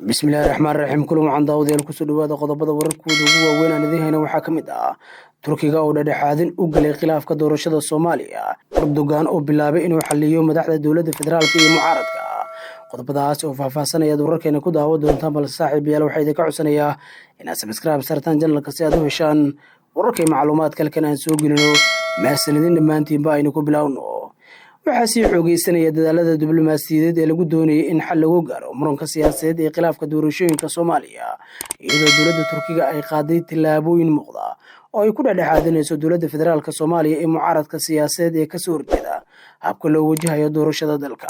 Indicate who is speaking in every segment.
Speaker 1: Bismillahi raxmaan raxiim. Kulan wacan daawadayaal, kusoo dhawaada qodobada wararkooda ugu waaweyn aan idiin hayna. Waxaa ka mid ah Turkiga oo dhexdhexaadin u galay khilaafka doorashada Soomaaliya, Erdogan oo bilaabay inuu xaliyo madaxda dowladda federaalka iyo mucaaradka. Qodobadaas oo faahfaahsan ayaad wararkeena ku daawan doontaan, balse saaxiibayaal, waxaa idinka codsanayaa inaad subscribe sartaan channelka si aad u heshaan wararka iyo macluumaadka halkan aan soo gelino. Mahadsanidin dhammaantiinba. Aynu ku bilowno. Waxaa sii xoogeysanaya dadaalada diblomaasiyadeed ee lagu doonayay in xal lagu gaaro muranka siyaasadeed ee khilaafka doorashooyinka Soomaaliya, iyadoo dowladda Turkiga ay qaaday tillaabooyin muuqda oo ay ku dhexdhexaadinayso dowladda federaalka Soomaaliya ee mucaaradka siyaasadeed ee kasoo horjeeda habka loo wajahayo doorashada dalka.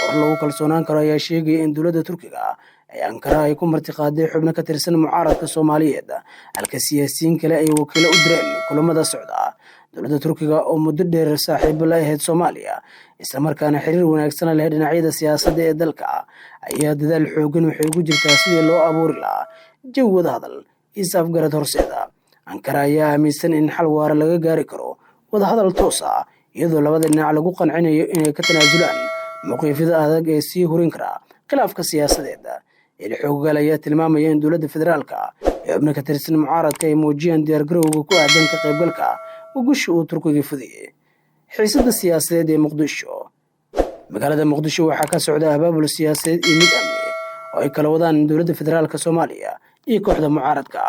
Speaker 1: Warar lagu kalsoonaan karo ayaa sheegaya in dowladda Turkiga ay Ankara ay ku martiqaaday xubno ka tirsan mucaaradka Soomaaliyeed, halka siyaasiyiin kale ay wakiilo u direen kulamada socda. Dowladda Turkiga oo muddo dheer saaxiibo la ahayd Soomaaliya, islamarkaana xiriir wanaagsan leh dhinacyada siyaasadda ee dalka, ayaa dadaal xoogan waxay ugu jirtaa sidii loo abuuri lahaa jawi wadahadal is afgarad horseeda. Ankara ayaa aaminsan in xal waara laga gaari karo wadahadal toos ah, iyadoo labada dhinac lagu qancinayo inay ka tanaasulaan mowqiifyada adag ee sii hurin kara khilaafka siyaasadeed. Ilo xoogaal ayaa tilmaamaya in dowladda federaalka ee xubno ka tirsan mucaaradka ay muujiyaan diyaargarowga ku aadan ka qaybgalka gogosha uu Turkiga fudiyey. Xiisada siyaasadeed ee Muqdisho. Magaalada Muqdisho waxaa ka socda abaabul siyaasadeed iyo mid amni oo ay kala wadaan dowladda federaalka Soomaaliya iyo kooxda mucaaradka,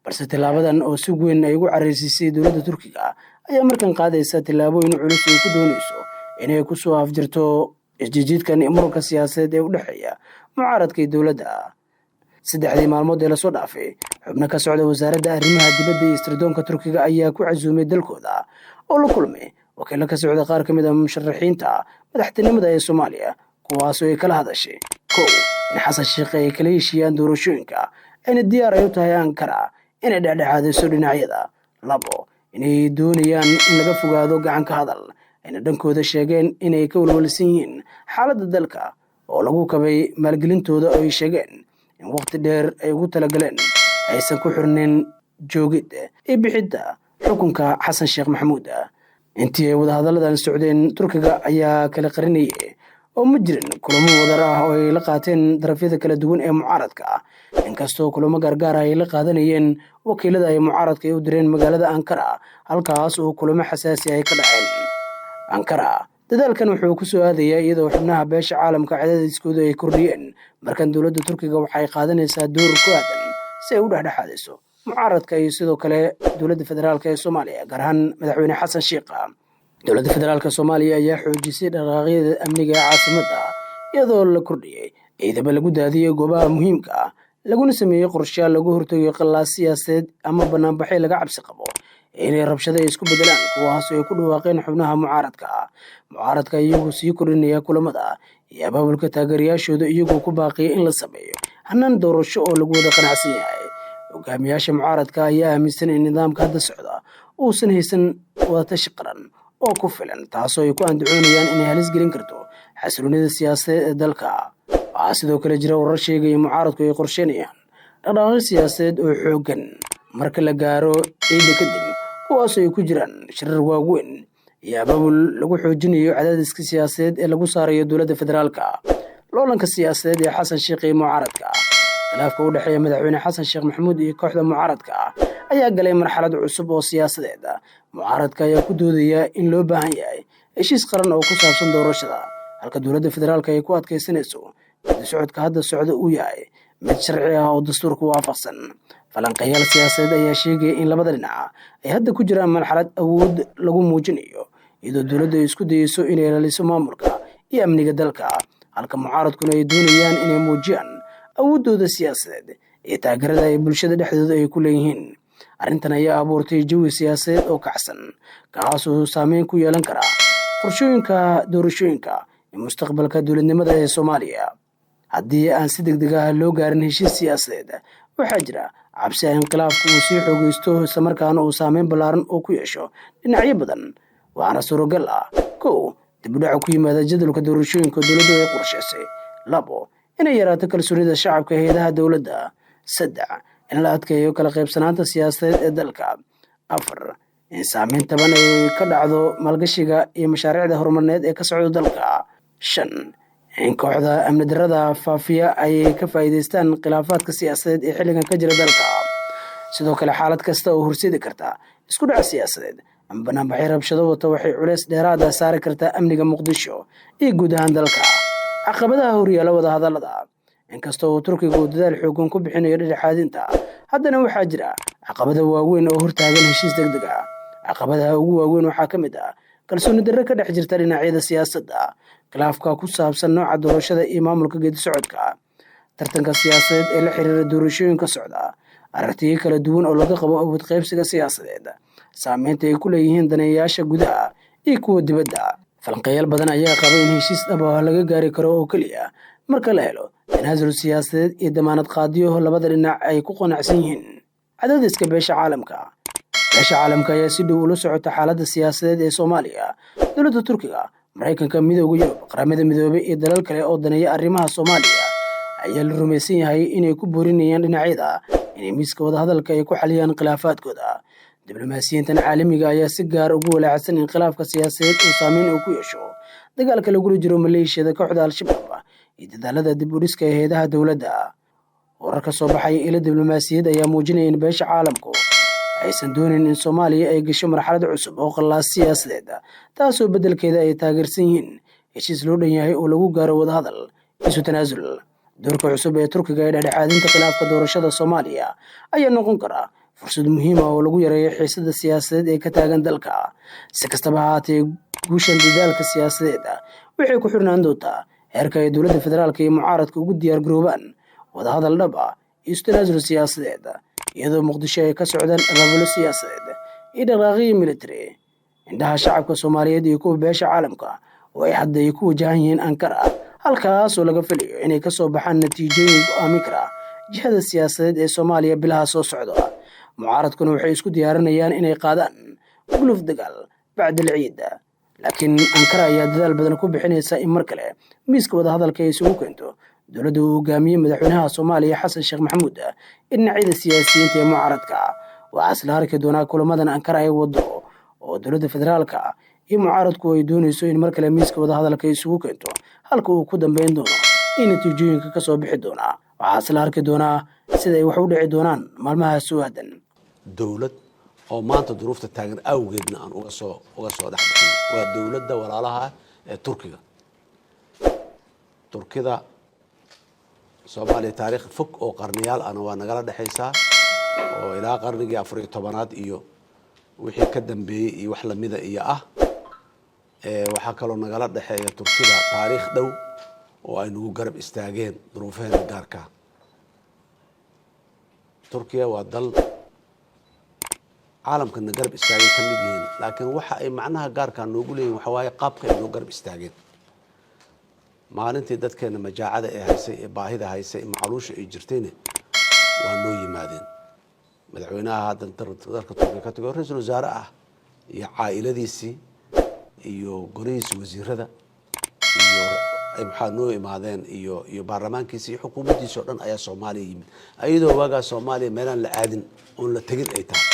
Speaker 1: balse tillaabadan oo si weyn ay ugu careysiisay dowladda Turkiga ayaa markan qaadaysa tillaabooyin culus ay ku doonayso inay kusoo afjirto isjijiidkan iyo muranka siyaasadeed ee u dhexeeya mucaaradka iyo dowladda. 3dii maalmood ee lasoo dhaafay, xubno ka socda wasaaradda arrimaha dibadda iyo istirdoonka Turkiga ayaa ku casuumay dalkooda oo la kulmay wakiilo ka socda qaar ka mid ah musharaxiinta madaxtinimada ee Soomaaliya, kuwaasoo ay kala hadashay: kow, in Xasan Sheekh ay kala heshiiyaan doorashooyinka, ayna diyaar ay u tahay Ankara inay dhexdhexaadiso dhinacyada; labo, inay doonayaan in laga fogaado gacan ka hadal, ayna dhankooda sheegeen inay ka walwalsan yihiin xaaladda dalka oo lagu kabay maalgelintooda, oo ay sheegeen in waqti dheer ay ugu talagaleen aysan ku xirnin joogid iyo bixidda xukunka Xasan Sheekh Maxamuud. Intii ay wadahadalladan socdeen, Turkiga ayaa kala qarinayay oo ma jirin kulamo wadar ah oo ay la qaateen darafyada kala duwan ee mucaaradka, inkastoo kulamo gaargaar ah ay la qaadanayeen wakiilada ay mucaaradka ay u direen magaalada Ankara, halkaas oo kulamo xasaasi ay ka dhaceen Ankara. Dadaalkan wuxuu ku soo aadayaa iyadoo xubnaha beesha caalamka cadaadiskooda ay kordhiyeen. Markan dowladda Turkiga waxay qaadanaysaa door ku aadan si ay u dhexdhexaadiso mucaaradka iyo sidoo kale dowladda federaalka ee Soomaaliya, gaar ahaan Madaxweyne Xasan Sheikha. Dowladda federaalka Soomaaliya ayaa xoojisay dhaqaaqyada amniga ee caasimadda, iyadoo la kordhiyey ciidamo lagu daadiyey goobaha muhiimka ah, laguna sameeyey qorshayaal lagu hortagayo qallaas siyaasadeed ama banaanbaxyo laga cabsi qabo inay rabshado ay isku bedelaan, kuwaas oo ay ku dhawaaqeen xubnaha mucaaradka ah. Mucaaradka iyagoo sii kordhinaya kulamada iyo abaabulka taageerayaashooda, iyagoo ku baaqiyay in la sameeyo hanaan doorasho oo lagu wada qanacsan yahay. Hogaamiyaasha mucaaradka ayaa aaminsan in nidaamka hadda socda uusan haysan wadatashi qaran oo ku filan, taasoo ay ku andacoonayaan inay halis gelin karto xasiloonida siyaasadeed ee dalka. Waxaa sidoo kale jira warar sheegaya mucaaradku ay qorsheynayaan dhaqdhaqaaqyo siyaasadeed oo xooggan marka la gaaro ciidda kadib, kuwaasoo ay ku jiraan shirar waaweyn iyo abaabul lagu xoojinayo cadaadiska siyaasadeed ee lagu saarayo dowladda federaalka. Loolanka siyaasadeed ee Xasan Sheekh iyo mucaaradka. Khilaafka u dhexeeya Madaxweyne Xasan Sheekh Maxamuud iyo kooxda mucaaradka ayaa galay marxalad cusub oo siyaasadeed. Mucaaradka ayaa ku doodaya in loo baahan yahay heshiis qaran oo ku saabsan doorashada, halka dowladda federaalka ay ku adkaysanayso geedi socodka hadda socda uu yahay mid sharci ah oo dastuurka waafaqsan. Falanqeeyaal siyaasadeed ayaa sheegaya in labada dhinac ay hadda ku jiraan marxalad awood lagu muujinayo, iyadoo dowladdu ay isku dayeyso inay ilaaliso maamulka iyo amniga dalka, halka mucaaradkuna ay doonayaan inay muujiyaan awooddooda siyaasadeed iyo taageerada ay bulshada dhexdooda ay ku leeyihiin. Arrintan ayaa abuurtay jawi siyaasadeed oo kacsan, kaasoo saameyn ku yeelan kara qorshooyinka doorashooyinka iyo mustaqbalka dowladnimada ee Soomaaliya. Haddii aan si deg deg ah loo gaarin heshiis siyaasadeed, waxaa jira cabsi ah in khilaafku uu sii xoogeysto, islamarkaana uu saameyn ballaaran oo ku yeesho dhinacyo badan. Waxaana suuragal ah: kow, dib u dhaca ku yimaada jadwalka doorashooyinka dowladdu ay qorsheysay; labo, inay yaraato kalsoonida shacabka hay'adaha dowladda; saddex, in la adkeeyo kala qaybsanaanta siyaasadeed ee dalka; afar, in saameyn taban ay ka dhacdo maalgashiga iyo mashaariicda horumarineed ee ka socda dalka; shan, In kooxda amni darrada faafiya ay ka faa'iidaystaan khilaafaadka siyaasadeed ee xilligan ka jira dalka. Sidoo kale, xaalad kasta oo horseedi karta isku dhac siyaasadeed ama banaanbaxyo rabshado wata waxay culeys dheeraada saari kartaa amniga Muqdisho iyo guud ahaan dalka. Caqabadaha horyaala wadahadallada. Inkasta oo Turkiga uu dadaal xoogan ku bixinayo dhexdhexaadinta, haddana waxaa jira caqabado waaweyn oo hortaagan heshiis degdeg ah. Caqabadaha ugu waaweyn waxaa ka mid ah kalsooni darro ka dhex jirta dhinacyada siyaasadda, khilaafka ku saabsan nooca doorashada iyo maamulka geedi socodka, tartanka siyaasadeed ee la xiriira doorashooyinka socda, aragtiyo kala duwan oo laga qabo awood qaybsiga siyaasadeed, saameynta ay ku leeyihiin daneeyayaasha gudaha iyo kuwa dibadda. Falanqeeyaal badan ayaa qaba in heshiis dhab ah laga gaari karo oo keliya marka la helo tanaasul siyaasadeed iyo damaanad qaadyo labada dhinac ay ku qanacsan yihiin. Cadaadiska beesha caalamka. Beesha caalamka ayaa si dhow ula socota xaaladda siyaasadeed ee Soomaaliya. Dowladda Turkiga, Maraykanka, Midowga Yurub, Qaramada Midoobay iyo dalal kale oo daneeya arrimaha Soomaaliya ayaa la rumaysan yahay inay ku boorinayaan dhinacyada inay miiska wadahadalka ay ku xaliyaan khilaafaadkooda. Diblomaasiyiintan caalamiga ayaa si gaar ugu walaacsan in khilaafka siyaasadeed uu saameyn uu ku yeesho dagaalka lagula jiro maleeshiyada kooxda Al-Shabaab iyo dadaalada dib u dhiska ee hay'adaha dowladda. Warar ka soo baxaya ilo diblomaasiyad ayaa muujinaya in beesha caalamku aysan doonayn in Soomaaliya ay gasho marxalad cusub oo qallaas siyaasadeed, taasoo beddelkeeda ay taageersan yihiin heshiis loo dhan yahay oo lagu gaaro wadahadal isu tanaasul. Doorka cusub ee Turkiga ee dhexdhexaadinta khilaafka doorashada Soomaaliya ayaa noqon kara fursad muhiim ah oo lagu yareeyo xiisada siyaasadeed ee ka taagan dalka. Si kastaba ha ahaatee, guushan dadaalka siyaasadeed waxay ku xirnaan doontaa heerka ay dowladda federaalka iyo mucaaradka ugu diyaar garoobaan wadahadal dhab ah iyo isu tanaasul siyaasadeed, iyadoo Muqdisho ay ka socdaan abaabulo siyaasadeed iyo dhaqaaqyo military. Indhaha shacabka Soomaaliyeed iyo kuwa beesha caalamka oo ay hadda ay ku wajahan yihiin Ankara, halkaasoo laga filayo inay ka soo baxaan natiijooyin go'aamin kara jihada siyaasadeed ee Soomaaliya bilaha soo socda. Mucaaradkuna waxay isku diyaarinayaan inay qaadaan guluf dagaal bacdal ciid, laakiin Ankara ayaa dadaal badan ku bixinaysa in mar kale miiska wadahadalka ay isugu keento dowladda uu hogaamiyey madaxweynaha Soomaaliya Xasan Sheekh Maxamuud in dhinacyada siyaasiyiinta ee mucaaradka. Waxaase la arki doonaa kulamadan Ankara ay wado oo dowladda federaalka iyo mucaaradku ay doonayso in mar kale miiska wadahadalka isugu keento, halka uu ku dambeyn doono in natiijooyinka ka soo bixi doonaa. Waxaase la arki doonaa sida ay wax u dhici doonaan maalmaha soo aadan.
Speaker 2: Dowlad oo maanta duruufta taagan awgeedna aan uga soo dhex bixin waa dowladda walaalaha ah ee Turkiga. Turkida Soomaaliya taariikh fog oo qarniyaal ahna waa nagala dhexaysaa, oo ilaa qarnigii 14aad iyo wixii ka dambeeyey iyo wax lamida iyo ah. Waxaa kaloo nagala dhexeeya Turkida taariikh dhow oo ay nagu garab istaageen duruufaheena gaarka. Turkiya waa dal caalamkana garab istaagay ka mid yihiin, laakiin waxa ay macnaha gaarkaa noogu leeyihin waxa waaye qaabka ay noo garab istaageen maalintii dadkeena majaacada ee haysay, ee baahida haysay, ee macaluusha ay jirtayna waa noo yimaadeen. Madaxweynaha hadda dalka Turkiya ka tago, ra-iisul wasaare ah, iyo caa'iladiisii iyo golihiisi wasiirada iyo maxaa noo imaadeen iyo baarlamaankiisi iyo xukuumaddiisi oo dhan ayaa Soomaaliya yimid, ayadoo waagaa Soomaaliya meelaan la aadin oon la tegin ay tahay.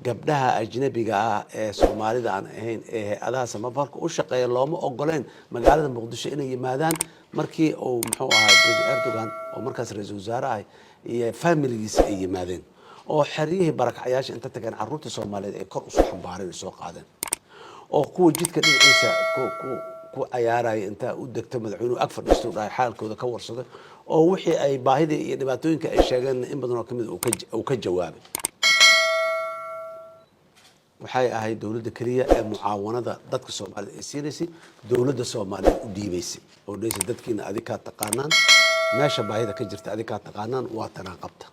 Speaker 2: Gabdhaha ajnabiga ah ee Soomaalida aan ahayn ee hay-adaha samafalka u shaqeeya looma ogoleen magaalada Muqdisho inay yimaadaan markii uu, muxuu ahaa, President Erdogan oo markaas ra-iisul wasaare ah iyo familigiisa ay yimaadeen, oo xeryihii barakacyaasha inta tageen carruurta Soomaaliyeed ay kor usoo xambaareen, ay soo qaadeen, oo kuwa jidka dhinaciisa ku cayaaraya intaa u degto madaxweynuhu ag fadhiisto, dhahay xaalkooda ka warsaday, oo wixii ay baahidii iyo dhibaatooyinka ay sheegeen in badan oo kamid uu ka jawaabay. Waxay ahayd dowladda keliya ee mucaawanada dadka Soomaaliyed ay siinaysay dowladda Soomaaliyeed u dhiibaysay oo dhaysay: "Dadkiina adikaa taqaanaan, meesha baahida ka jirta adikaa taqaanaan, waa tanaa qabta."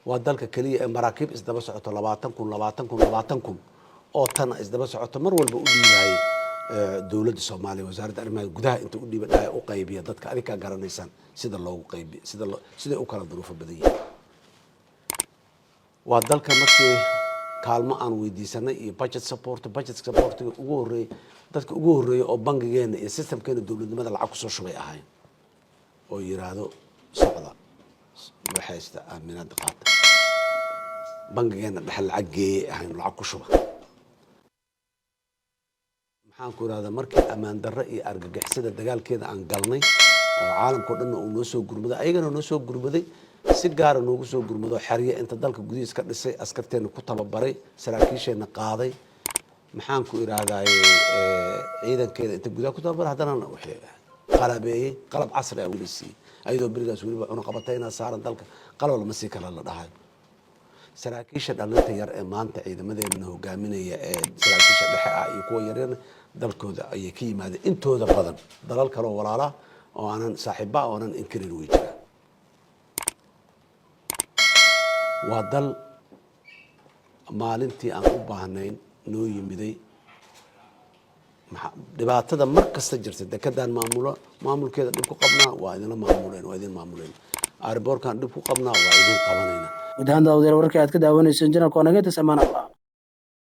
Speaker 2: Waa dalka keliya ee maraakiib isdaba socoto, 20,000, 20,000, 20,000 oo tana isdaba socoto, mar walba u dhiibaayay dowladda Soomaaliya, wasaaradda arrimaha gudaha inta u dhiiba dhahay: "U qaybiya dadka, adikaa garanaysaan sida loogu qaybiyo, sida loo siday u kala duruufo badan yihiin." Waa dalka markii kaalmo aan weydiisanay iyo budget support, budget supportiga ugu horreeyey, dadka ugu horreeyey oo bangigeena iyo systemkeena dowladnimada lacag kusoo shubay ahayn, oo yiraahdo: "Socda, waxaysta aaminaada qaata." Bangigeena dhexe lacag geeyey ahayn, lacag ku shuba. Maxaan Maxaan ku irahdaa, markii ammaan darro iyo argagixisada dagaalkeeda aan galnay oo caalamkao dhanna uu noo soo gurmaday, ayagana noo soo gurmaday, si gaara noogu soo gurmado, xerye inta dalka gudihiis ka dhisay, askarteenna ku tababaray, saraakiisheenna qaaday, maxaan ku idhaahdaye, ciidankeeda inta gudaha ku tababaray, haddana waxay qalabeeyey, qalab casri ah weli siiyey, ayadoo berigaas weliba cunaqabatayna saaran dalka, qalab lama sii kala la dhahayo. Saraakiisha dhalinta yar ee maanta ciidamadeena hogaaminaya ee saraakiisha dhexe ah iyo kuwa yaryarna dalkooda ayay ka yimaadeen intooda badan. Dalal kale oo walaalaa oo aanan saaxiiba oo aanan inkarin way jiraan. Waa dal maalintii aan u baahnayn noo yimiday. Dhibaatada mar kasta jirta, dekedaan maamulo, maamulkeeda dhib ku qabnaa, waa idinla maamuleen, waa idin maamuleen. Airport-kan dhib ku qabnaa, waa idin qabanayna.
Speaker 1: Guud ahaan, daawadayaal, wararkii aad ka daawanayseen channel-ka waa naga intaas. Amaan Allah.